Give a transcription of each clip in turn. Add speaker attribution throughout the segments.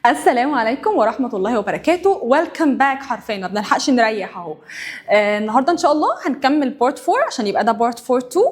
Speaker 1: السلام عليكم ورحمة الله وبركاته. welcome back. حرفيا ما بنلحقش نريح اهو. النهارده ان شاء الله هنكمل part 4 عشان يبقى ده part 4 2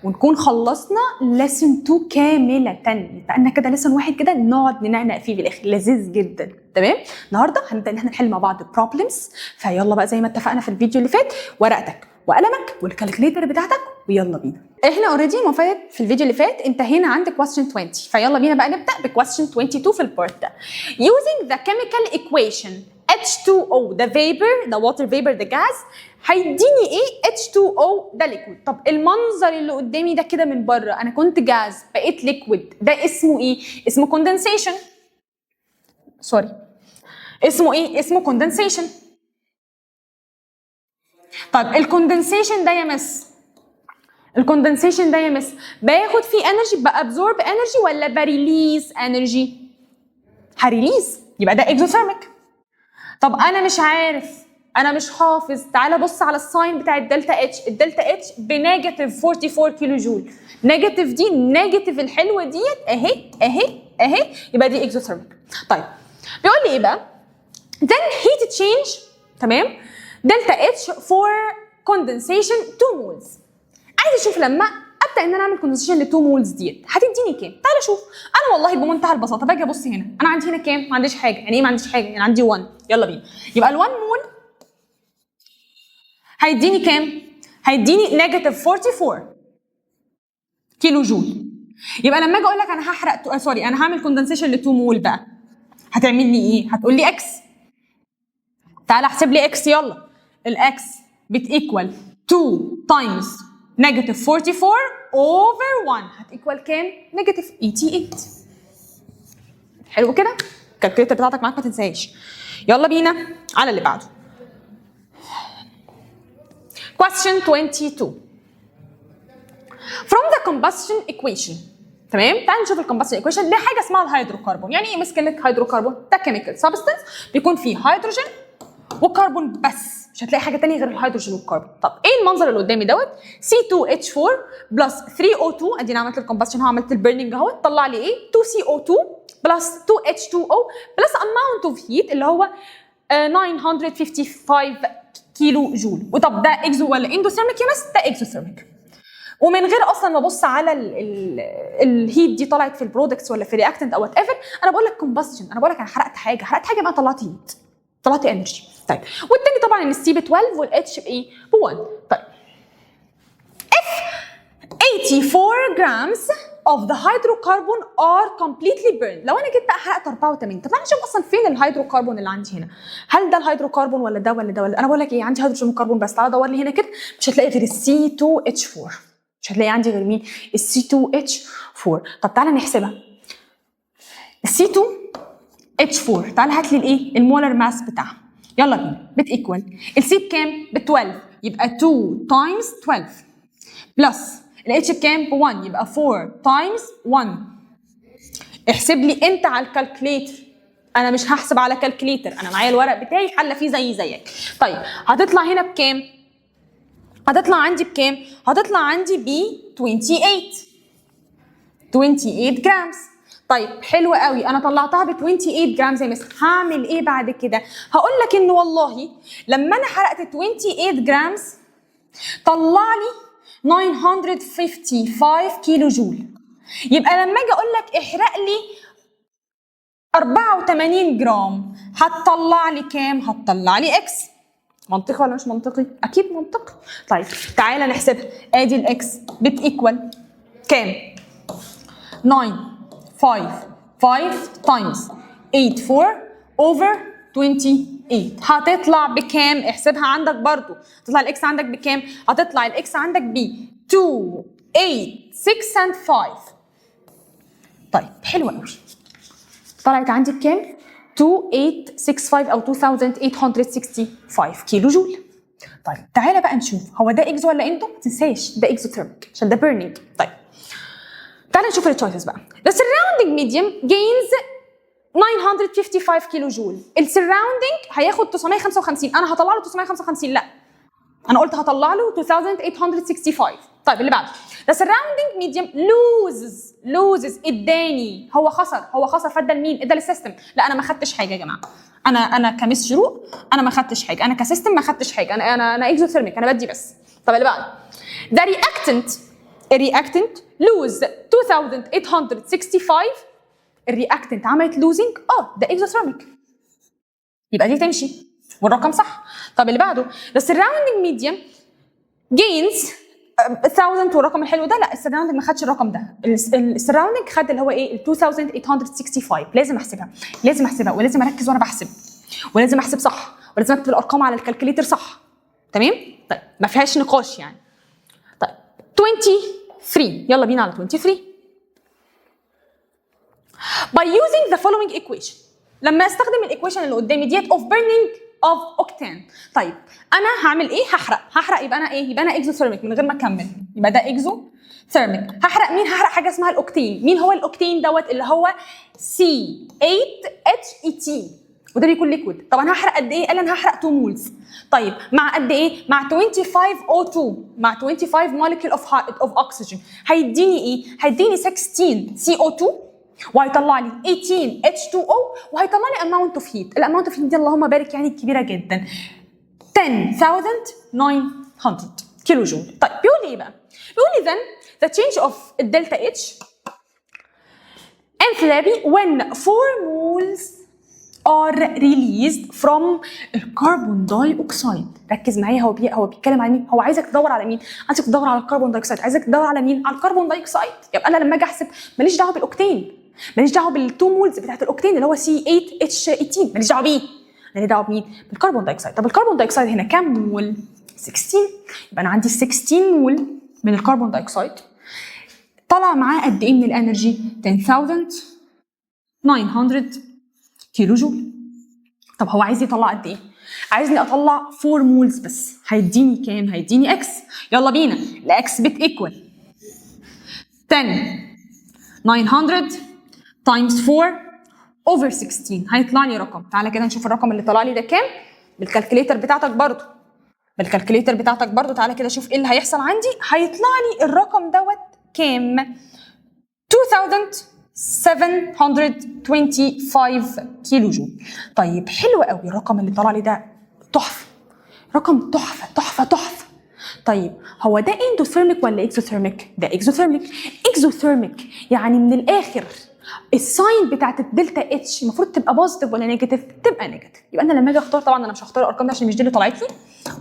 Speaker 1: ونكون خلصنا lesson 2 كاملة. يبقى لنا كده lesson واحد كده نقعد ننقنق فيه بالاخر، لذيذ جدا. تمام، النهارده هنبدا ان احنا نحل مع بعض problems. فيلا بقى، زي ما اتفقنا في الفيديو اللي فات، ورقتك وقلمك وال calculator بتاعتك ويلا بينا. احنا already المفروض في الفيديو اللي فات انتهينا عند question 20، فيلا بينا بقى نبدا ب question 22 في ال part ده. using the chemical equation H2O the vapor، the water vapor، the gas، هيديني ايه H2O ده liquid؟ طب المنظر اللي قدامي ده كده من بره، انا كنت جاز بقيت liquid، ده اسمه ايه؟ اسمه condensation. sorry، اسمه ايه؟ اسمه condensation. طيب ال condensation ده يا miss، ال condensation ده يا miss باخد فيه energy، ب absorb energy ولا ب release energy؟ ه release، يبقى ده exothermic. طب انا مش عارف، انا مش حافظ، تعالى بص على ال sign بتاع ال delta H. ال delta H ب negative 44 كيلو جول. negative دي، negative الحلوة ديت اهي اهي اهي، يبقى دي exothermic. طيب بيقول لي ايه بقى؟ then heat change، تمام، delta H for condensation 2 moles. عايز اشوف لما ابدا ان انا اعمل condensation ل 2 moles ديت هتديني كام. تعالى شوف، انا والله بمنتهى البساطة باجي ابص هنا، انا عندي هنا كام؟ ما عنديش حاجه. يعني ايه ما عنديش حاجه؟ يعني عندي 1. يلا بينا، يبقى ال 1 مول هيديني كام؟ هيديني negative 44 كيلو جول. يبقى لما اجي اقول لك انا هحرق، sorry، انا هعمل condensation ل 2 مول بقى، هتعمل لي ايه؟ هتقول لي X. تعالى احسب لي X. يلا، ال X بت equal 2 times negative 44 over 1، هت equal كام؟ negative 88. حلو كده؟ ال calculator بتاعتك معاك، ما تنساهاش. يلا بينا على اللي بعده. question 22، from the combustion equation. تمام، تعال نشوف ال combustion equation لحاجة اسمها الهيدروكربون. يعني ايه مس كلمة هيدروكربون؟ ده chemical substance بيكون فيه هيدروجين وكربون بس، مش هتلاقي حاجة تانية غير الهيدروجين والكربون. طب ايه المنظر اللي قدامي دوت؟ C2H4 plus 3O2، ادينا عملت ال combustion اهو، عملت ال burning اهو، طلع لي ايه؟ 2CO2 plus 2H2O plus amount of heat اللي هو 955 كيلو جول. وطب ده exo ولا endothermic يا miss؟ ده exothermic. ومن غير اصلا ما ابص على ال heat دي طلعت في ال products ولا في reactant او whatever، انا بقول لك combustion، انا بقول لك انا حرقت حاجه، حرقت حاجة بقى طلعت heat، طلعت energy. طيب، والتاني طبعا ان ال C ب 12 وال H بايه؟ ب 1. طيب، if 84 grams of the hydrocarbon are completely burned، لو انا جيت بقى حرقت 84. طب انا اشوف اصلا فين الهيدروكربون اللي عندي هنا؟ هل ده الهيدروكربون ولا ده ولا ده ولا؟ انا بقول لك ايه، عندي هيدروجين وكربون بس. تعالى دور لي هنا كده، مش هتلاقي غير ال C 2 H 4. مش هتلاقي عندي غير مين؟ ال C 2 H 4. طب تعالى نحسبها. ال C 2 H 4، تعالى هات لي الايه؟ ال molar mass بتاعها. يلا بينا، بت equal ال C بكام؟ ب 12، يبقى 2 times 12، plus ال H بكام؟ ب 1، يبقى 4 times 1. احسب لي انت على ال calculator، انا مش هحسب على calculator، انا معايا الورق بتاعي حله فيه زي زيك. طيب، هتطلع هنا بكام؟ هتطلع عندي بكام؟ هتطلع عندي ب 28، 28 grams. طيب حلو قوي، انا طلعتها ب 28 grams يا miss، هعمل ايه بعد كده؟ هقول لك ان والله لما انا حرقت 28 grams طلع لي 955 كيلو جول. يبقى لما اجي اقول لك احرق لي 84 جرام هتطلع لي كام؟ هتطلع لي X. منطقي ولا مش منطقي؟ اكيد منطقي. طيب تعالى نحسبها. ادي ال X بت equal كام؟ 9 5 5 times 8 4 over 28. هتطلع بكام؟ احسبها عندك برضو. هتطلع ال X عندك بكام؟ هتطلع ال X عندك ب 2 8 6 and 5. طيب حلو قوي، طلعت عندي بكام؟ 2865 او 2865 كيلو جول. طيب تعالى بقى نشوف هو ده exo ولا endo؟ ما تنساش ده exothermic عشان ده burning. طيب تعالى نشوف ال choices بقى. The surrounding medium gains 955 كيلو جول. ال surrounding هياخد 955، انا هطلع له 955؟ لا. انا قلت هطلع له 2865. طيب، اللي بعده، the surrounding medium loses، loses اداني، هو خسر، هو خسر فادى لمين؟ ادى لل system. لا، انا ما خدتش حاجة يا جماعه. انا ك Miss شروق انا ما خدتش حاجه. انا ك system ما خدتش حاجه. انا exothermic، انا بدي بس. طب اللي بعده، the reactant، ال reactant lose 2865. ال reactant عملت losing، ده exothermic، يبقى دي تمشي والرقم صح. طب اللي بعده، the surrounding medium gains 1000 والرقم الحلو ده. لا، ال surrounding ما خدش الرقم ده، ال surrounding خد اللي هو ايه؟ ال 2865. لازم احسبها، لازم احسبها، ولازم اركز وانا بحسب، ولازم احسب صح، ولازم اكتب الارقام على ال calculator صح. تمام؟ طيب، ما فيهاش نقاش يعني. طيب، 23، يلا بينا على 23. by using the following equation، لما استخدم ال equation اللي قدامي ديت of burning of octane. طيب، انا هعمل ايه؟ هحرق، هحرق. يبقى انا ايه؟ يبقى انا exothermic من غير ما اكمل. يبقى ده exothermic. هحرق مين؟ هحرق حاجة اسمها الاوكتين. مين هو الاوكتين دوت؟ اللي هو C8H18، وده بيكون liquid. طب انا هحرق قد ايه؟ قال انا هحرق 2 moles. طيب، مع قد ايه؟ مع 25 O2، مع 25 molecule of oxygen. هيديني ايه؟ هيديني 16 CO2، وهيطلع لي 18 H2O، وهيطلع لي amount of heat. ال amount of heat دي اللهم بارك يعني كبيرة جدا، 10900 كيلو جول. طيب، بيقول لي ايه بقى؟ بيقول لي then the change of ال delta H enthalpy when 4 moles are released from ال carbon dioxide. ركز معايا، هو بيتكلم على مين؟ هو عايزك تدور على مين؟ عايزك تدور على ال carbon dioxide. عايزك تدور على مين؟ على ال carbon dioxide. يبقى انا لما اجي احسب ماليش دعوه بالاوكتين، ماليش دعوه بال two moles بتاعت الاوكتين اللي هو C8H18، ماليش دعوه بيه. انا ليه دعوه بمين؟ بال carbon dioxide. طب ال carbon dioxide هنا كام مول؟ 16. يبقى انا عندي 16 مول من ال carbon dioxide طلع معاه قد ايه من ال energy؟ 10900 كيلو جول. طب هو عايز يطلع قد ايه؟ عايزني اطلع 4 moles بس. هيديني كام؟ هيديني X. يلا بينا، ال X بت equal 10 900 times 4 over 16. هيطلع لي رقم. تعالى كده نشوف الرقم اللي طلع لي ده كام بال calculator بتاعتك برضو، بال calculator بتاعتك برضو. تعالى كده شوف ايه اللي هيحصل عندي. هيطلع لي الرقم دوت كام؟ 2725 كيلو جول. طيب، حلو قوي، الرقم اللي طلع لي ده تحفه، رقم تحفة تحفة تحفه. طيب، هو ده endothermic ولا exothermic؟ ده exothermic. exothermic يعني من الاخر ال sign بتاعت ال delta H المفروض تبقى positive ولا negative؟ تبقى negative. يبقى انا لما اجي اختار، طبعا انا مش هختار الارقام دي عشان مش دي اللي طلعت لي،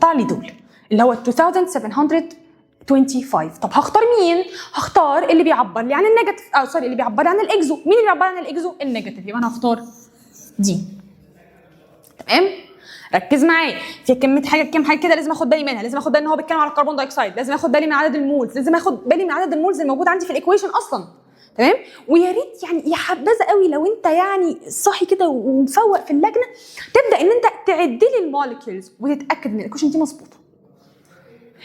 Speaker 1: طلع لي دول اللي هو 2725. طب هختار مين؟ هختار اللي بيعبر لي عن ال negative، اه sorry، اللي بيعبر لي عن ال exo. مين اللي بيعبر عن ال exo؟ ال negative. يبقى انا هختار دي. تمام؟ ركز معايا في كمية حاجه، كام حاجة كده لازم اخد بالي منها. لازم اخد بالي ان هو بيتكلم على ال carbon dioxide، لازم اخد بالي من عدد ال moles، لازم اخد بالي من عدد ال moles الموجود عندي في ال equation اصلا. تمام؟ ويا ريت يعني يا حبذا قوي لو انت يعني صاحي كده ومفوق في اللجنة تبدا ان انت تعد لي ال molecules وتتاكد ان ال equation دي مظبوطه،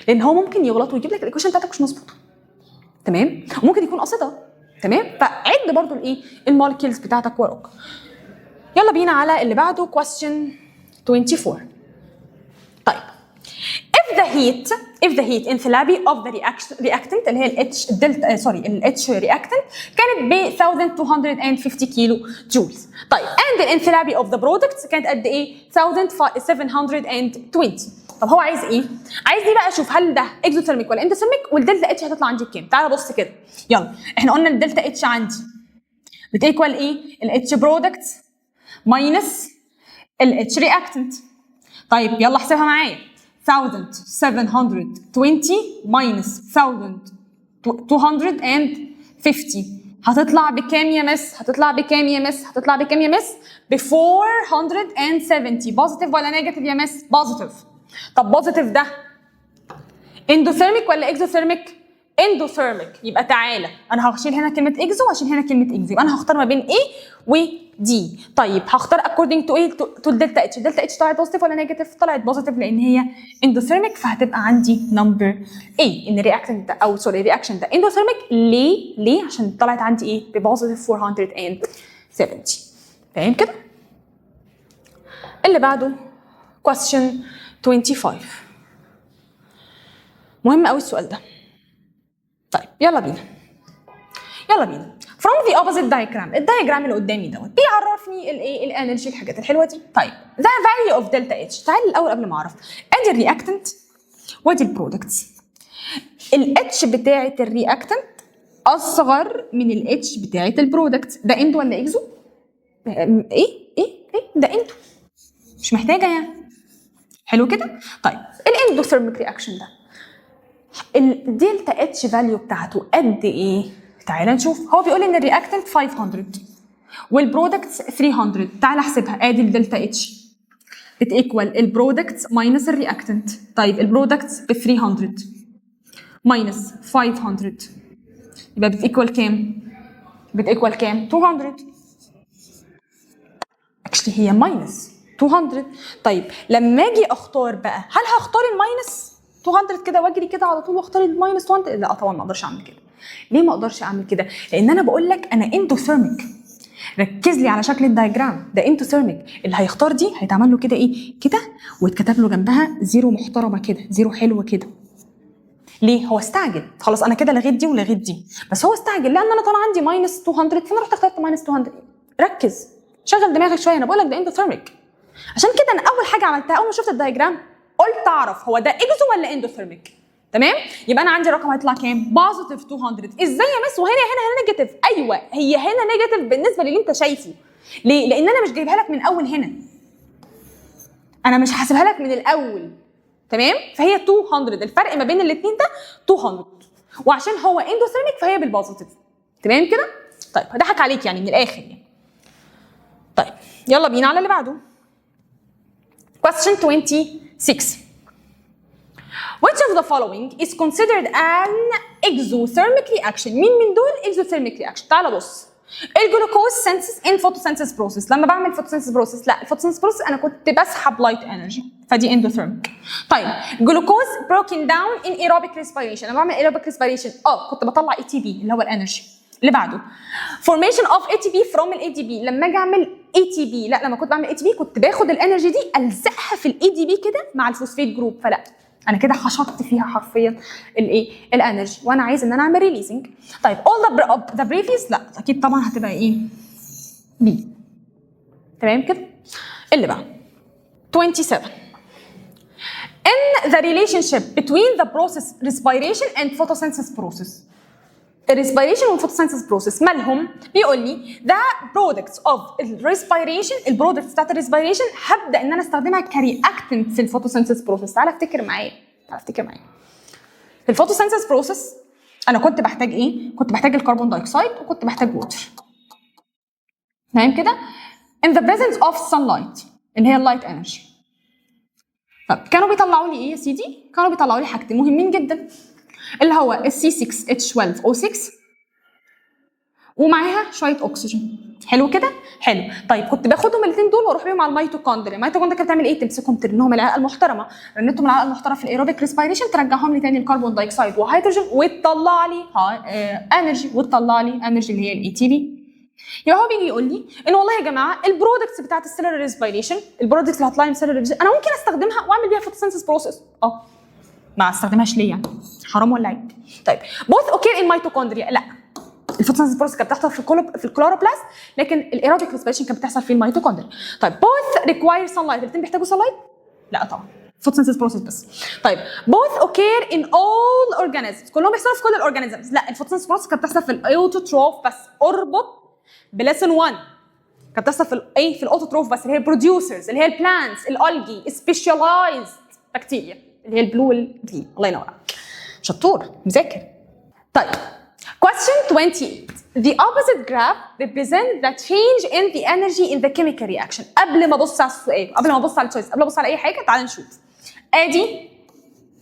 Speaker 1: لان هو ممكن يغلط ويجيب لك ال equation بتاعتك مش مظبوطه. تمام؟ وممكن يكون قاصدها. تمام؟ فعد برضو الايه؟ ال molecules بتاعتك وراك. يلا بينا على اللي بعده، question 24. طيب، if the heat enthalpy of the reactant اللي هي ال H delta، sorry، ال H reactant كانت ب 1250 كيلو joules. طيب، and the enthalpy of the products كانت قد ايه؟ 1720. طب هو عايز ايه؟ عايزني بقى اشوف هل ده exothermic ولا endothermic، وال delta H هتطلع عندي بكام؟ تعال بص كده، يلا. احنا قلنا ال delta H عندي بت equal ايه؟ ال H product minus ال H reactant. طيب، يلا احسبها معايا، 1720 minus 1250 هتطلع بكام يا miss؟ هتطلع بكام يا miss؟ هتطلع بكام يا miss؟ ب 470. positive ولا negative يا miss؟ positive. طب positive ده endothermic ولا exothermic؟ endothermic. يبقى تعالى، انا هشيل هنا كلمة exo وهشيل هنا كلمة exo، يبقى انا هختار ما بين A و D. طيب، هختار according to ايه؟ to ال delta H. ال delta H طلعت positive ولا negative؟ طلعت positive لان هي endothermic، فهتبقى عندي number A، ان ال reactant ده او sorry ال reaction ده endothermic. ليه؟ ليه؟ عشان طلعت عندي ايه؟ ب positive 470. فاهم كده؟ اللي بعده، question 25. مهم قوي السؤال ده. طيب، يلا بينا، يلا بينا. from the opposite diagram، ال diagram اللي قدامي دوت بيعرفني الايه؟ ال energy، الحاجات الحلوة دي. طيب، the value of delta H. تعال الاول قبل ما اعرف، ادي ال reactant وادي ال products. ال H بتاعه ال reactant اصغر من ال H بتاعه ال product. ده endo ولا exo؟ ايه ايه ايه؟ ده endo، مش محتاجه يعني. حلو كده؟ طيب، ال endothermic reaction ده ال delta H value بتاعته قد ايه؟ تعالى نشوف. هو بيقول ان ال reactant 500 وال products 300. تعالى احسبها. ادي ال delta H بت equal ال products minus ال reactant. طيب، ال products ب 300 minus 500، يبقى بت equal كام؟ بت equal كام؟ 200. actually هي minus 200. طيب، لما اجي اختار بقى، هل هختار ال minus 200 كده واجري كده على طول واختار ال minus 200؟ لا طبعا، ما اقدرش اعمل كده. ليه ما اقدرش اعمل كده؟ لان انا بقول لك انا endothermic. ركز لي على شكل ال diagram ده، endothermic. اللي هيختار دي هيتعمل له كده، ايه كده، ويتكتب له جنبها zero محترمه كده، zero حلوة كده. ليه؟ هو استعجل. خلاص، انا كده لغيت دي ولغيت دي، بس هو استعجل لان انا طالع عندي minus 200، فانا رحت اخترت minus 200. ركز، شغل دماغك شويه. انا بقول لك ده endothermic. عشان كده انا اول حاجة عملتها اول ما شفت ال diagram قلت اعرف هو ده exo ولا endothermic. تمام؟ يبقى انا عندي رقم هيطلع كام؟ positive 200. ازاي يا miss وهنا هنا هنا negative؟ ايوه، هي هنا negative بالنسبة للي انت شايفه. ليه؟ لان انا مش جايبها لك من اول هنا، انا مش حاسبها لك من الاول. تمام؟ فهي 200، الفرق ما بين الاثنين ده 200، وعشان هو endothermic فهي بال positive. تمام كده؟ طيب، هضحك عليك يعني من الاخر يعني. طيب، يلا بينا على اللي بعده. question 26. Which of the following is considered an exothermic reaction؟ مين من دول exothermic reaction؟ تعال بص. ال glucose synthesis in photosynthesis process، لما بعمل photosynthesis process، لا، ال photosynthesis process انا كنت بسحب light energy، فدي endothermic. طيب، glucose broken down in aerobic respiration، لما بعمل aerobic respiration كنت بطلع ATP اللي هو ال energy. اللي بعده formation of ATP from ال ADP، لما اجي اعمل ATP، لا، لما كنت بعمل ATP كنت باخد ال energy دي الزقها في ال ADP كده مع ال phosphate group، فلا، انا كده حشرت فيها حرفيا الايه؟ ال energy، وانا عايز ان انا اعمل releasing. طيب، all the previous، لا اكيد طبعا هتبقى ايه؟ B. تمام كده؟ اللي بعد 27. in the relationship between the process respiration and photosynthesis process، ال respiration وال photosynthesis process مالهم؟ بيقول لي the products of respiration، ال products بتاعت ال respiration هبدا ان انا استخدمها ك reactant في ال photosynthesis process. تعالى افتكر معايا، تعالى افتكر معايا. في ال photosynthesis process انا كنت بحتاج ايه؟ كنت بحتاج ال carbon dioxide وكنت بحتاج water. تمام كده؟ in the presence of sunlight اللي هي ال light energy. طب كانوا بيطلعوا لي ايه يا سيدي؟ كانوا بيطلعوا لي حاجتين مهمين جدا، اللي هو ال C6H12O6 ومعاها شوية اكسجين. حلو كده؟ حلو. طيب، كنت باخدهم الاثنين دول واروح بيهم على ال mitochondria. ال mitochondria كانت بتعمل ايه؟ تمسكهم ترنهم العلقة المحترمه. رنتهم العلقة المحترمة في ال aerobic respiration، ترجعهم لي تاني ال carbon dioxide وهيدروجين وتطلع لي energy، وتطلع لي energy اللي هي ال ATP. يبقى هو بيجي يقول لي ان والله يا جماعة ال products بتاعت ال cellular respiration، ال products اللي هتطلع لي من ال cellular respiration، انا ممكن استخدمها واعمل بيها photosynthesis process. ما استخدمهاش ليه يعني؟ حرام ولا عيب؟ طيب، both occur in mitochondria، لا، ال photosynthesis process كانت بتحصل في ال chloroplast، لكن ال aerobic respiration كانت بتحصل في الميتوكوندريا. طيب، both require sunlight، الاثنين بيحتاجوا sunlight؟ لا طبعا، photosynthesis process بس. طيب، both occur in all organisms، كلهم بيحصلوا في كل ال organisms؟ لا، ال photosynthesis process كانت بتحصل في ال autotroph بس. اربط ب lesson 1، كانت بتحصل في الايه؟ في ال autotroph بس، اللي هي ال producers، اللي هي ال plants، ال algae، specialized bacteria اللي هي ال blue وال green. الله ينور عليك، شطور مذاكر. طيب، question 28. The opposite graph represents the change in the energy in the chemical reaction. قبل ما ابص على السؤال، قبل ما ابص على ال choice، قبل ما ابص على اي حاجه، تعال نشوف. ادي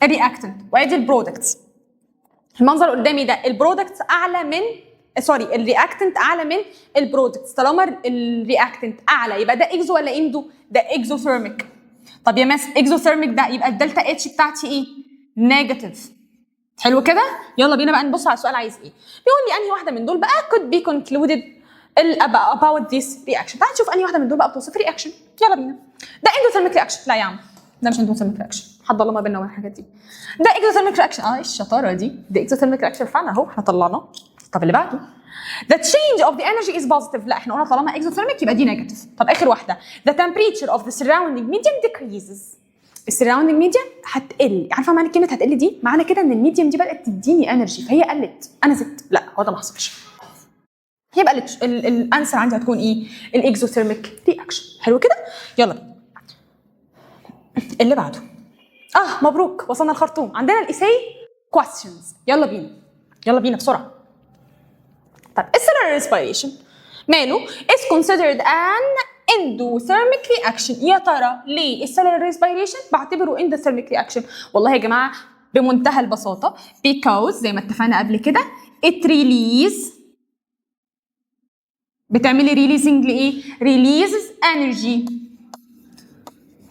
Speaker 1: ال reactant وادي ال products. المنظر اللي قدامي ده ال products اعلى من، sorry، ال reactant اعلى من ال products. طالما ال reactant اعلى يبقى ده exo ولا endo؟ ده exothermic. طب يا miss، exothermic ده يبقى ال delta H بتاعتي ايه؟ negative. حلو كده؟ يلا بينا بقى نبص على السؤال عايز ايه. بيقول لي انهي واحدة من دول بقى could be concluded about this reaction. تعال نشوف انهي واحدة من دول بقى بتوصف reaction. يلا بينا. ده endothermic reaction؟ لا يا عم، ده مش endothermic reaction. حد الله ما بيننا وبين الحاجات دي. ده exothermic reaction. ايه الشطارة دي؟ ده exothermic reaction فعلا اهو، احنا طلعناه. طب اللي بعده، The change of the energy is positive. لا، احنا قلنا طالما exothermic يبقى دي negative. طب اخر واحده، The temperature of the surrounding medium decreases. ال surrounding media هتقل. عارفه معنى كلمة هتقل دي؟ معنى كده ان ال medium دي بدات تديني energy، فهي قلت، انا زدت. لا، هو ده ما حصلش. يبقى ال answer عندي هتكون ايه؟ ال exothermic reaction. حلو كده؟ يلا بينا اللي بعده. مبروك، وصلنا الخرطوم. عندنا ال essay questions. يلا بينا، يلا بينا بسرعه. طيب، ال cellular respiration ماله؟ is considered an endothermic reaction. يا ترى ليه ال cellular respiration بعتبره endothermic reaction؟ والله يا جماعة بمنتهى البساطه، because زي ما اتفقنا قبل كده it release، بتعملي releasing لايه؟ releases energy،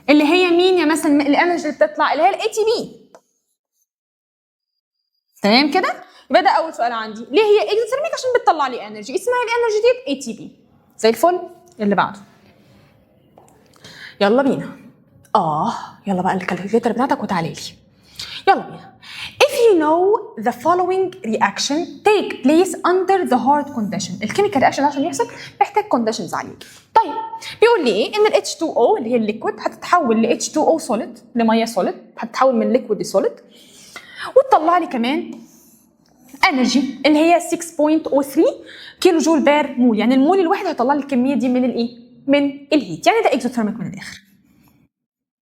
Speaker 1: اللي هي مين يا مثلا؟ ال energy اللي بتطلع اللي هي ال ATP. تمام كده؟ يبقى ده اول سؤال عندي، ليه هي exothermic؟ عشان بتطلع لي energy، اسمها ال energy ديت ATP. زي الفل. اللي بعده، يلا بينا. يلا بقى ال calculator بتاعتك وتعالي لي. يلا بينا. If you know the following reaction take place under the hard condition. ال chemical reaction عشان يحصل محتاج conditions عالية. طيب، بيقول لي ايه؟ ان ال H2O اللي هي ال liquid هتتحول ل H2O solid، لمية solid، هتتحول من liquid ل solid وتطلع لي كمان energy اللي هي 6.03 كيلو جول per mole، يعني المول الواحد هيطلع لي الكمية دي من الايه؟ من ال heat. يعني ده exothermic من الاخر.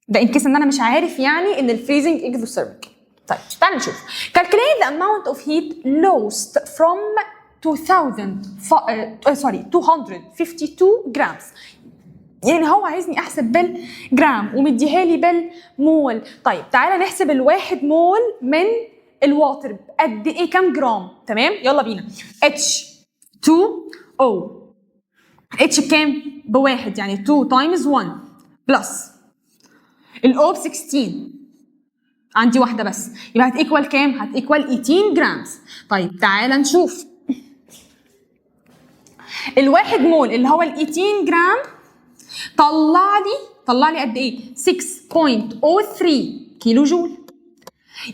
Speaker 1: ده in case ان انا مش عارف يعني ان ال freezing exothermic. طيب، تعال نشوف، calculate the amount of heat lost from 2000 sorry 252 grams. يعني هو عايزني احسب بالجرام ومديها لي بالمول. طيب، تعالى نحسب الواحد مول من ال water قد ايه، كام جرام؟ تمام، يلا بينا. H2O، H بكام؟ بواحد، يعني 2 times 1 plus ال O ب 16، عندي واحدة بس، يبقى هت equal كام؟ هت equal 18 grams. طيب، تعالى نشوف الواحد مول اللي هو ال 18 جرام طلع لي قد ايه؟ 6.03 كيلو جول.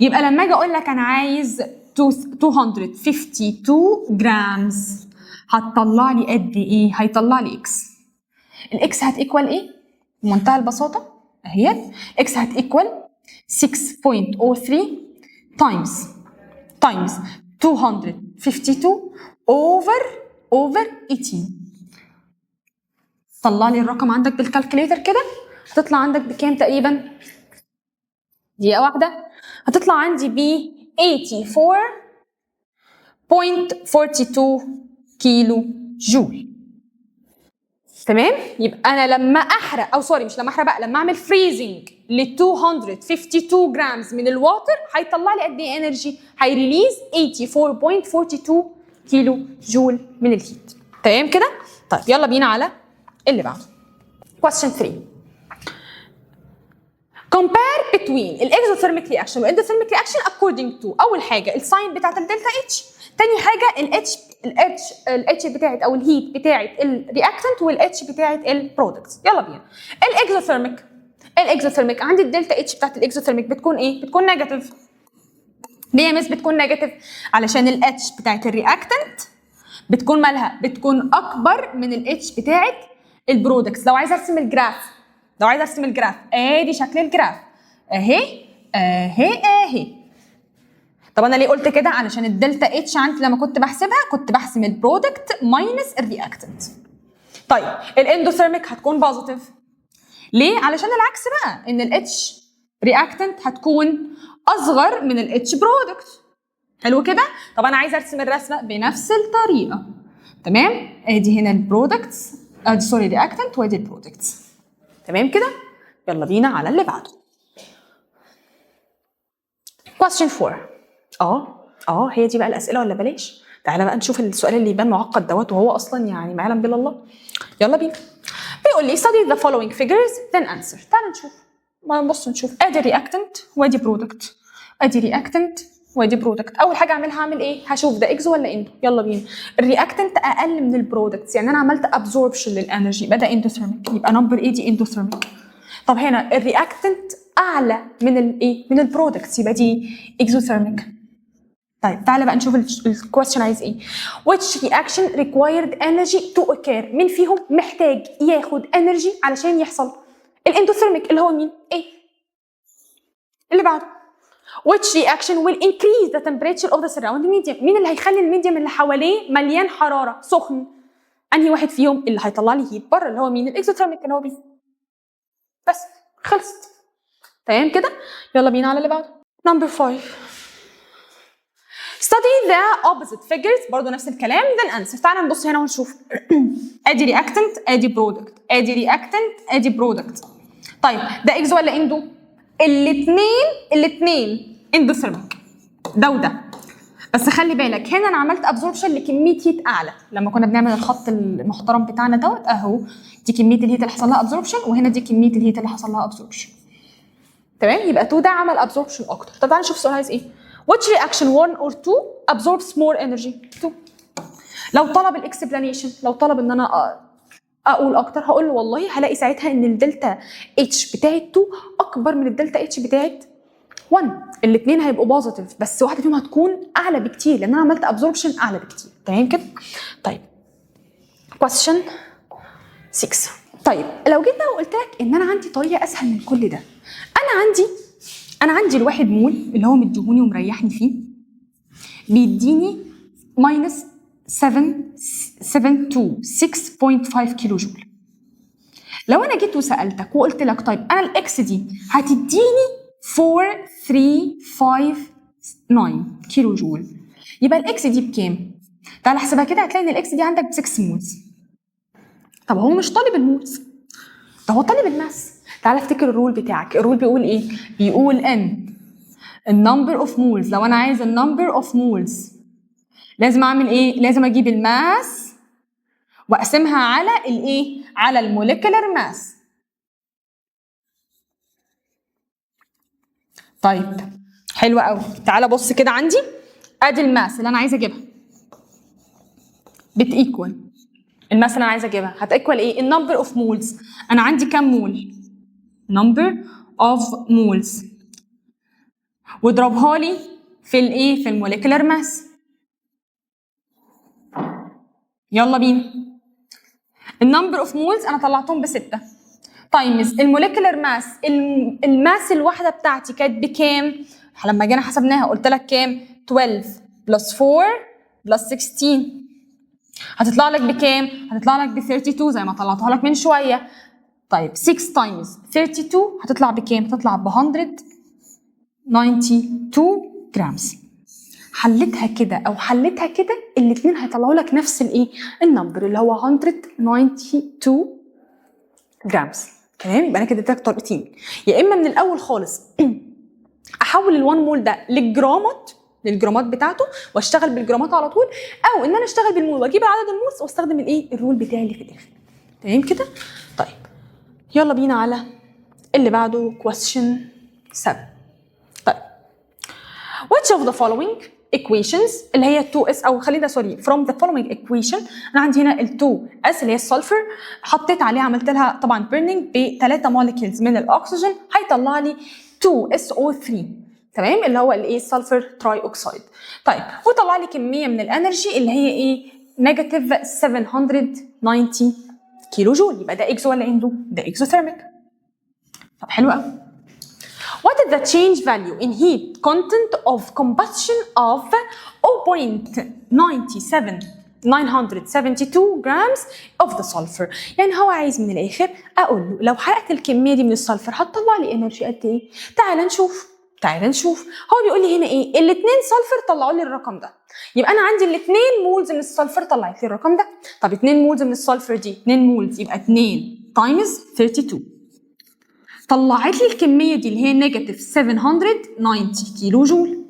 Speaker 1: يبقى لما اجي اقول لك انا عايز 252 grams هتطلع لي قد ايه؟ هيطلع لي X. ال X هت equal ايه؟ بمنتهى البساطة اهي، X هت equal 6.03 times 252 over 18. طلع لي الرقم عندك بال calculator كده، هتطلع عندك بكام تقريبا؟ دقيقة واحدة. هتطلع عندي ب 84.42 كيلو جول. تمام؟ يبقى انا لما احرق، او sorry، مش لما احرق بقى، لما اعمل freezing ل 252 grams من ال water هيطلع لي قد ايه energy؟ هي release 84.42 كيلو جول من ال heat. تمام كده؟ طيب، يلا بينا على اللي بعده. question 3، compare between ال exothermic reaction وال endothermic reaction according to اول حاجة ال sign بتاعت ال delta H، تاني حاجة ال H بتاعت او ال heat بتاعت ال reactant وال H بتاعت ال product. يلا بينا. ال exothermic عندي ال delta H بتاعت ال exothermic بتكون ايه؟ بتكون negative. ليه يا مس بتكون negative؟ علشان ال H بتاعت ال reactant بتكون مالها؟ بتكون اكبر من ال H بتاعت ال products. لو عايز ارسم ال graph، ادي شكل ال graph اهي اهي اهي. طب انا ليه قلت كده؟ علشان ال delta H عندي لما كنت بحسبها كنت بحسب ال product minus ال reactant. طيب، ال endothermic هتكون positive. ليه؟ علشان العكس بقى، ان ال H reactant هتكون اصغر من ال H product. حلو كده؟ طب انا عايزه ارسم الرسمة بنفس الطريقه. تمام؟ ادي هنا ال products، ادي sorry reactant، وادي ال products. تمام كده؟ يلا بينا على اللي بعده. question 4. هي دي بقى الاسئلة ولا بلاش. تعالى بقى نشوف السؤال اللي يبان معقد دوت وهو اصلا يعني ما يعلم بالله الله. يلا بينا. بيقول لي study the following figures then answer. تعالى نشوف، ما نبص نشوف. ادي reactant وادي product، ادي reactant وادي product. اول حاجة اعملها هعمل ايه؟ هشوف ده exo ولا endo. يلا بينا. ال reactant اقل من ال products، يعني انا عملت absorption لل energy، يبقى ده endothermic، يبقى number A دي endothermic. طب هنا ال reactant اعلى من الايه؟ من ال products، يبقى دي exothermic. طيب تعالى بقى نشوف ال question عايز ايه. which reaction required energy to occur؟ مين فيهم محتاج ياخد energy علشان يحصل؟ ال endothermic، اللي هو مين؟ A. اللي بعده، which reaction will increase the temperature of the surrounding medium؟ مين اللي هيخلي ال medium اللي حواليه مليان حراره، سخن؟ انهي واحد فيهم اللي هيطلع لي heat بره؟ اللي هو مين؟ ال exothermic، اللي هو B. بس خلصت. تمام كده؟ يلا بينا على اللي بعده. number 5، study the opposite figures، برضو نفس الكلام، then answer. تعالى نبص هنا ونشوف. ادي reactant، ادي product، ادي reactant، ادي product. طيب ده exo ولا endo؟ الاثنين، الاثنين endothermic، ده وده. بس خلي بالك، هنا انا عملت absorption لكميه heat اعلى. لما كنا بنعمل الخط المحترم بتاعنا دوت اهو، دي كمية ال heat اللي حصل لها absorption، وهنا دي كمية ال heat اللي حصل لها absorption. تمام؟ يبقى 2 ده عمل absorption اكتر. طب تعالى نشوف السؤال عايز ايه. which reaction، 1 or 2، absorbs more energy؟ 2. لو طلب ال explanation، لو طلب ان انا اقول اكتر، هقول له والله هلاقي ساعتها ان ال delta H بتاعت 2 اكبر من ال delta H بتاعت 1. الاثنين هيبقوا positive، بس واحدة فيهم هتكون اعلى بكتير لان انا عملت absorption اعلى بكتير. تمام كده؟ طيب، question 6. طيب لو جيت بقى وقلت لك ان انا عندي طريقه اسهل من كل ده، انا عندي الواحد مول اللي هو مديهوني ومريحني فيه بيديني minus 7 7 2 6.5 كيلو جول. لو انا جيت وسالتك وقلت لك طيب انا ال X دي هتديني 4 3 5 9 كيلو جول، يبقى ال X دي بكام؟ تعال احسبها كده، هتلاقي ان ال X دي عندك ب 6 moles. طب هو مش طالب ال moles، ده هو طالب ال mass. تعال افتكر ال rule بتاعك. ال rule بيقول ايه؟ بيقول ان ال number of moles، لو انا عايز ال number of moles لازم اعمل ايه؟ لازم اجيب ال mass واقسمها على الايه؟ على ال molecular mass. طيب حلو قوي. تعالى بص كده، عندي ادي ال mass اللي انا عايزه اجيبها بت equal، ال mass اللي انا عايزه اجيبها هت equal ايه؟ ال number of moles. انا عندي كام mole؟ number of moles، واضربها لي في الايه؟ في ال molecular mass. يلا بينا. ال number of moles انا طلعتهم بستة times ال molecular mass. ال mass الواحدة بتاعتي كانت بكام لما جينا حسبناها؟ قلت لك كام؟ 12 plus 4 plus 16، هتطلع لك بكام؟ هتطلع لك ب 32 زي ما طلعتها لك من شويه. طيب 6 times 32 هتطلع بكام؟ هتطلع ب 192 grams. حلتها كده او حلتها كده، الاثنين هيطلعوا لك نفس الايه؟ ال number اللي هو 192 grams. تمام؟ يبقى انا كده اديتك طريقتين: يا اما من الاول خالص احول ال1 مول ده للجرامات بتاعته واشتغل بالجرامات على طول، او ان انا اشتغل بالمول واجيب عدد ال moles واستخدم الايه؟ ال rule بتاعي اللي في الاخر. تمام كده؟ طيب يلا بينا على اللي بعده، question 7. طيب، which of the following equations اللي هي 2S، او خلينا sorry، from the following equation، انا عندي هنا ال 2S اللي هي ال sulfur، حطيت عليها، عملت لها طبعا burning ب 3 molecules من الاكسجين، هيطلع لي 2SO3، تمام؟ اللي هو الايه؟ ال sulfur trioxide. طيب وطلع لي كمية من ال energy اللي هي ايه؟ negative 790 كيلو جول. يبقى ده exo ولا endo؟ ده exothermic. طب حلو قوي. What is the change value in heat content of combustion of 0.97 972 grams of the sulfur؟ يعني هو عايز من الاخر اقول له لو حرقت الكمية دي من ال sulfur هتطلع لي energy قد ايه؟ تعال نشوف، تعال نشوف. هو بيقول لي هنا ايه؟ الاثنين sulfur طلعوا لي الرقم ده، يبقى انا عندي الاثنين moles من ال sulfur طلعت لي الرقم ده. طب 2 moles من ال sulfur دي، 2 moles، يبقى 2 times 32، طلعت لي الكمية دي اللي هي negative 790 كيلو جول.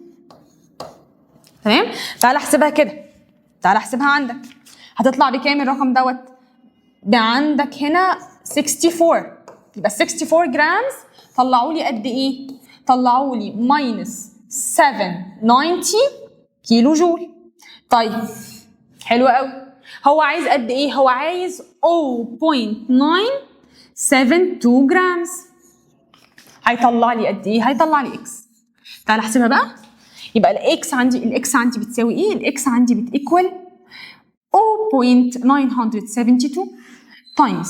Speaker 1: تمام؟ تعال احسبها كده، تعال احسبها عندك، هتطلع بكام الرقم دوت؟ ده عندك هنا 64، يبقى 64 grams طلعوا لي قد ايه؟ طلعوا لي minus 790 كيلو جول. طيب حلو قوي. هو عايز قد ايه؟ هو عايز 0.972 grams. هيطلع لي قد ايه؟ هيطلع لي X. تعال احسبها بقى. يبقى ال X عندي بتساوي ايه؟ ال X عندي بت equal 0.972 times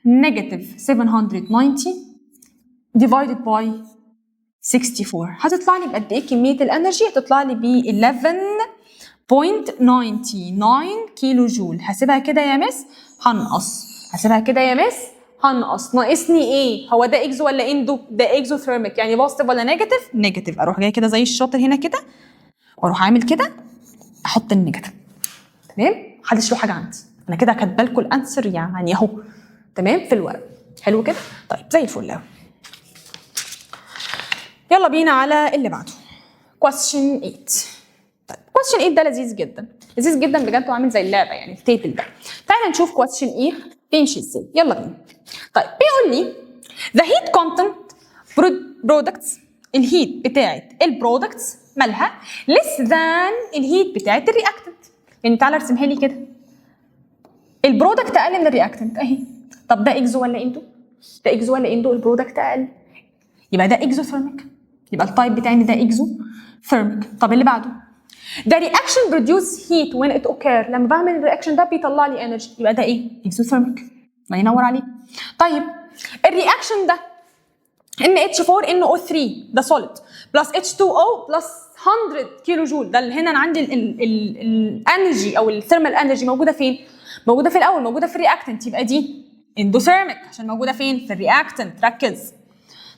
Speaker 1: negative 790 divided by 64. هتطلع لي بقد ايه كمية ال energy؟ هتطلع لي ب 11.99 كيلو جول. هسيبها كده يا miss؟ هنقص. هسيبها كده يا miss؟ هنقص. ناقصني ايه؟ هو ده exo ولا endo؟ ده exothermic، يعني positive ولا negative؟ negative. اروح جاي كده زي الشاطر هنا كده واروح عامل كده، احط ال negative. تمام؟ محدش له حاجة عندي، انا كده كاتبه لكم ال answer يعني اهو، تمام؟ في الورق. حلو كده؟ طيب، زي الفل قوي. يلا بينا على اللي بعده، question 8. طيب، question 8 ده لذيذ جدا، لذيذ جدا بجد، وعامل زي اللعبة يعني ال table ده. تعالى نشوف question 8 بيمشي ازاي. يلا بينا. طيب، بيقول لي the heat content products، ال heat بتاعت ال products مالها؟ less than ال heat بتاعت ال reactant. يعني تعالى ارسمها لي كده، ال product اقل من ال reactant اهي. طب ده exo ولا endo؟ ده exo ولا endo؟ ال product اقل، يبقى ده exothermic. يبقى ال type بتاعي ان ده exothermic. طب اللي بعده، ده reaction produce heat when it occur. لما بعمل ال reaction ده بيطلع لي energy، يبقى ده ايه؟ exothermic. الله ينور عليك. طيب، ال reaction ده NH4NO3 ده solid plus H2O plus 100 كيلو جول. ده اللي هنا انا عندي ال energy او ال thermal energy موجودة فين؟ موجودة في الاول، موجودة في ال reactant، يبقى دي endothermic عشان موجودة فين؟ في ال reactant. ركز.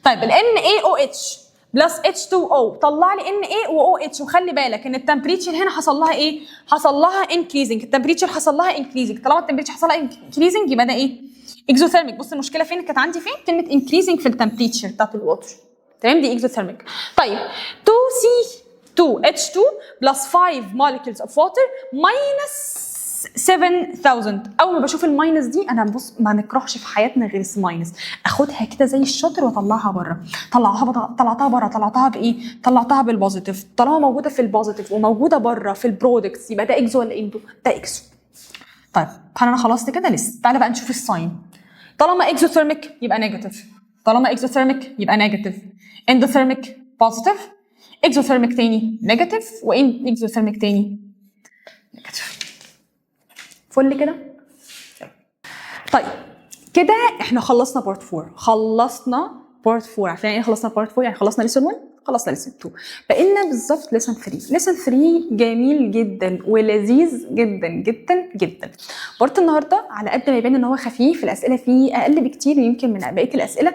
Speaker 1: طيب، ال NaOH plus H2O طلع لي Na و OH، وخلي بالك ان ال temperature هنا حصل لها ايه؟ حصل لها increasing. ال temperature حصل لها increasing. طالما ال temperature حصل لها increasing يبقى ده ايه؟ exothermic. بص، المشكلة فين كانت عندي؟ فين كلمة increasing في ال temperature بتاعت ال water؟ تمام، دي exothermic. طيب، 2C2H2 plus 5 molecules of water minus 7000. اول ما بشوف ال minus دي انا، بص، ما نكرهش في حياتنا غير ال minus، اخدها كده زي الشاطر واطلعها بره. طلعها بره، طلعتها بره. طلعتها بايه؟ طلعتها بال positive. طالما موجودة في ال positive وموجودة بره في ال products يبقى ده exo ولا endo؟ ده exo. طيب، هل انا خلصت كده؟ لسه. تعالى بقى نشوف ال sign. طالما exothermic يبقى negative، طالما exothermic يبقى negative، endothermic positive، exothermic تاني negative، و exothermic تاني negative. فل كده. طيب، كده احنا خلصنا part 4. خلصنا part 4. عارفين يعني ايه خلصنا part 4؟ يعني خلصنا lesson 1، خلصنا lesson 2، بقينا بالظبط lesson 3. lesson 3 جميل جدا ولذيذ جدا جدا جدا. part النهارده على قد ما يبان ان هو خفيف، الاسئلة فيه اقل بكتير يمكن من بقية الاسئلة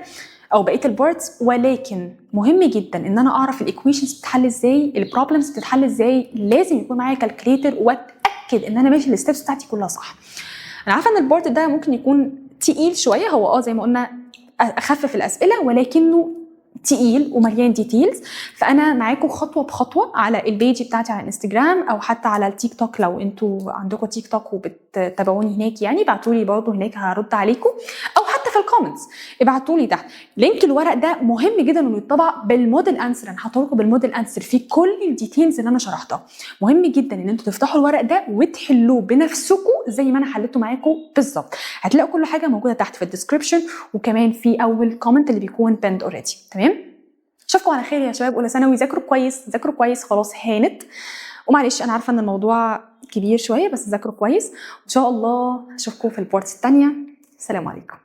Speaker 1: او بقية ال parts، ولكن مهم جدا ان انا اعرف ال equations بتتحل ازاي، ال problems بتتحل ازاي. لازم يكون معايا calculator واتاكد ان انا ماشي ال steps بتاعتي كلها صح. انا عارفه ان ال part ده ممكن يكون تقيل شويه، هو زي ما قلنا اخفف الاسئله، ولكنه تقيل ومليان details. فانا معاكم خطوة بخطوة على ال page بتاعتي على الانستجرام او حتى على التيك توك. لو انتوا عندكم تيك توك وبتتابعوني هناك يعني ابعتوا لي برضه هناك، هرد عليكم، او حتى في ال comments ابعتوا لي تحت. link الورق ده مهم جدا انه يطبع بال model answer، انا حاطه لكم بال model answer في كل ال details اللي انا شرحتها. مهم جدا ان انتوا تفتحوا الورق ده وتحلوه بنفسكم زي ما انا حليته معاكم بالظبط. هتلاقوا كل حاجة موجودة تحت في ال description وكمان في اول comment اللي بيكون pinned already. تمام؟ اشوفكم على خير يا شباب اولى ثانوي. ذاكروا كويس، ذاكروا كويس، خلاص هانت. ومعلش انا عارفه ان الموضوع كبير شويه، بس ذاكروا كويس. وان شاء الله اشوفكم في ال parts الثانية. السلام عليكم.